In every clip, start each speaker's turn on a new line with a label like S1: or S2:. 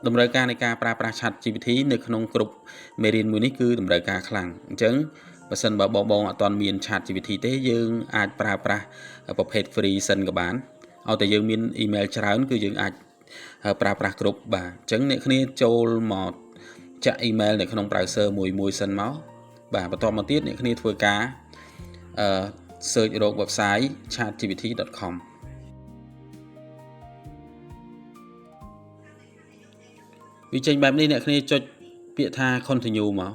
S1: តម្រូវការនៃការប្រើប្រាស់ Chat GPT នៅក្នុងគ្រប់មេរៀនមួយនេះគឺតម្រូវការខ្លាំងអញ្ចឹងបើសិនបើបងបងអត់ទាន់មាន Chat GPT ទេយើងអាចប្រើប្រាស់ប្រភេទ free សិនក៏បានឲ្យតែយើងមាន email ច្រើនគឺយើងអាចប្រើប្រាស់គ្រប់បាទអញ្ចឹងអ្នកគ្នាចូលមកចាក់ email នៅក្នុង browser មួយមួយសិនមកបាទបន្តមកទៀតអ្នកគ្នាធ្វើការអឺ search រក website chatgpt.com វាចេញបែបនេះអ្នកគ្នាចុចពាក្យថា continue មក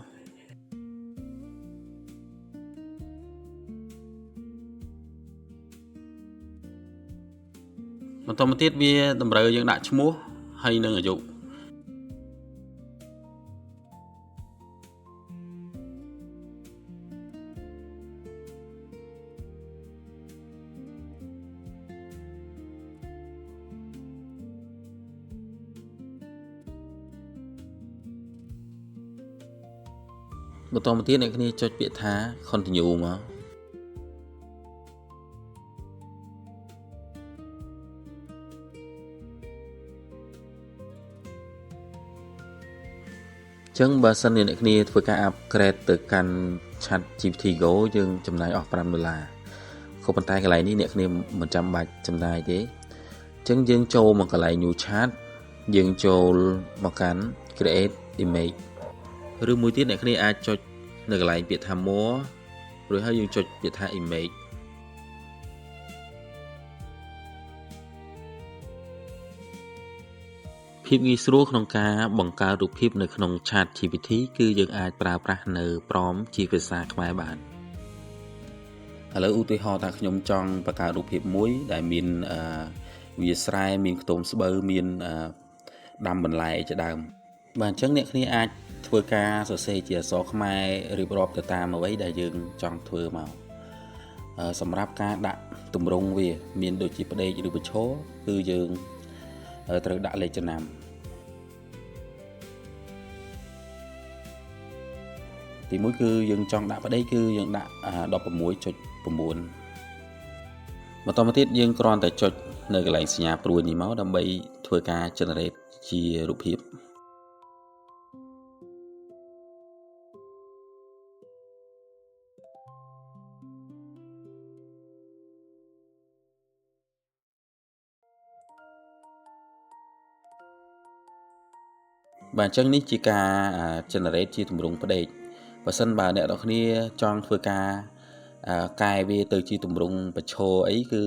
S1: បន្តមកទៀតវាតម្រូវយើងដាក់ឈ្មោះហើយនឹងអាយុបន្តមកទៀតអ្នកគ្នាចុចពាក្យថា continue មកចឹងបើសិនជាអ្នកគ្នាធ្វើការ upgrade ទៅកាន់ Chat GPT Go យើងចំណាយអស់5ដុល្លារក៏ប៉ុន្តែកន្លែងនេះអ្នកគ្នាមិនចាំបាច់ចំណាយទេចឹងយើងចូលមកកន្លែង New Chat យើងចូលមកកាន់ create image ឬមួយទៀតអ្នកគ្នាអាចចុចនៅកន្លែងពាក្យថា more រួចហើយយើងចុចពាក្យថា image ភាពងាយស្រួលក្នុងការបង្កើតរូបភាពនៅក្នុង Chat GPT គឺយើងអាចប្រើប្រាស់នៅ prompt ជាភាសាខ្មែរបានឥឡូវឧទាហរណ៍ថាខ្ញុំចង់បង្កើតរូបភាពមួយដែលមានវាស្រែមានខ្ទមស្បូវមានដាំបន្លែជាដើមបាទអញ្ចឹងអ្នកគ្នាអាចធ្វើការសរសេរជាអក្សរខ្មែររៀបរាប់ទៅតាមអ្វីដែលយើងចង់ធ្វើមកសម្រាប់ការដាក់ទម្រង់វាមានដូចជាផ្ដេកឬប្រឈរគឺយើងត្រូវដាក់លេខចំណាំទីមួយគឺយើងចង់ដាក់ប្តីគឺយើងដាក់16.9បន្តមកទៀតយើងគ្រាន់តែចុចនៅកន្លែងសញ្ញាព្រួយនេះមកដើម្បីធ្វើការ generate ជារូបភាពបាទអញ្ចឹងនេះជាការ generate ជាទម្រង់ផ្ដេកបើសិនបើអ្នកនរគ្នាចង់ធ្វើការកែវាទៅជាទម្រង់ប្រឈរអីគឺ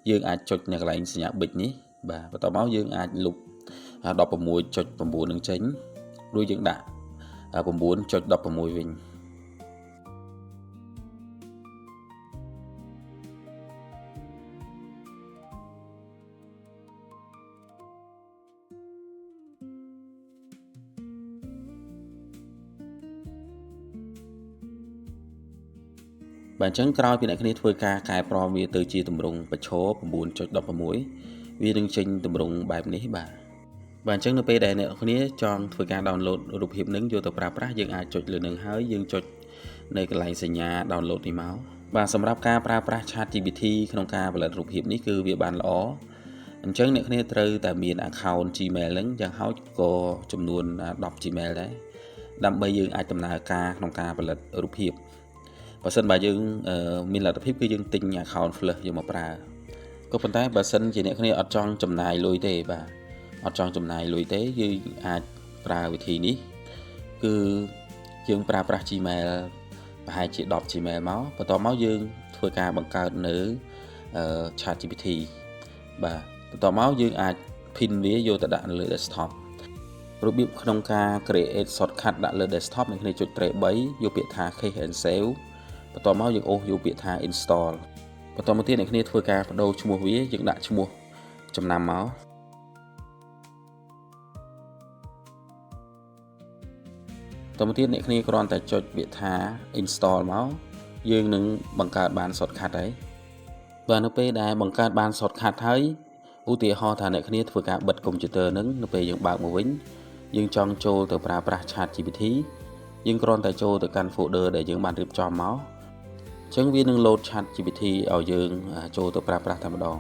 S1: យើងអាចចុចនៅកន្លែងសញ្ញាប៊ិចនេះបាទបន្ទាប់មកយើងអាចលុប16.9នឹងចេញរួចយើងដាក់9.16វិញបាទអញ្ចឹងក្រោយពីអ្នកគ្នាធ្វើការកែប្រវាទៅជាទម្រង់ប្រឈរ9.16វានឹងចេញទម្រង់បែបនេះបាទបាទអញ្ចឹងនៅពេលដែលអ្នកគ្នាចង់ធ្វើការ download រូបភាពនឹងយកទៅប្រើប្រាស់យើងអាចចុចលើនឹងហើយយើងចុចនៅកន្លែងសញ្ញា download នេះមកបាទសម្រាប់ការប្រើប្រាស់ Chat GPT ក្នុងការផលិតរូបភាពនេះគឺវាបានល្អអញ្ចឹងអ្នកគ្នាត្រូវតែមាន account Gmail ហ្នឹងយ៉ាងហោចក៏ចំនួន10 Gmail ដែរដើម្បីយើងអាចដំណើរការក្នុងការផលិតរូបភាពបើសិនបើយើងមានលទ្ធភាពគឺយើងទិញ account Flash យកមកប្រើក៏ប៉ុន្តែបើសិនជាអ្នកគ្នាអត់ចង់ចំណាយលុយទេបាទអត់ចង់ចំណាយលុយទេយើងអាចប្រើវិធីនេះគឺយើងប្រើប្រាស់ Gmail ប្រហែលជា10 Gmail មកបន្ទាប់មកយើងធ្វើការបង្កើតនៅ Chat GPT បាទបន្ទាប់មកយើងអាច pin វាយកទៅដាក់នៅលើ desktop របៀបក្នុងការ create shortcut ដាក់លើ desktop អ្នកគ្នាចុច tray 3យកពាក្យថា Cache and Save បន្ទាប់មកយើងអូសយកពាក្យថា install បន្តមកទៀតអ្នកគ្នាធ្វើការបដូរឈ្មោះវាយើងដាក់ឈ្មោះចំណាំមកតមកទៀតអ្នកគ្នាគ្រាន់តែចុចពាក្យថា install មកយើងនឹងបង្កើតបាន shortcut ហើយបាទនៅពេលដែលបង្កើតបាន shortcut ហើយឧទាហរណ៍ថាអ្នកគ្នាធ្វើការបិទកុំព្យូទ័រនឹងនៅពេលយើងបើកមកវិញយើងចង់ចូលទៅប្រើប្រាស់ Chat GPT យើងគ្រាន់តែចូលទៅកាន់ folder ដែលយើងបានរៀបចំមកអញ្ចឹងវានឹង load Chat GPT ឲ្យយើងចូលទៅប្រើប្រាស់តែម្ដង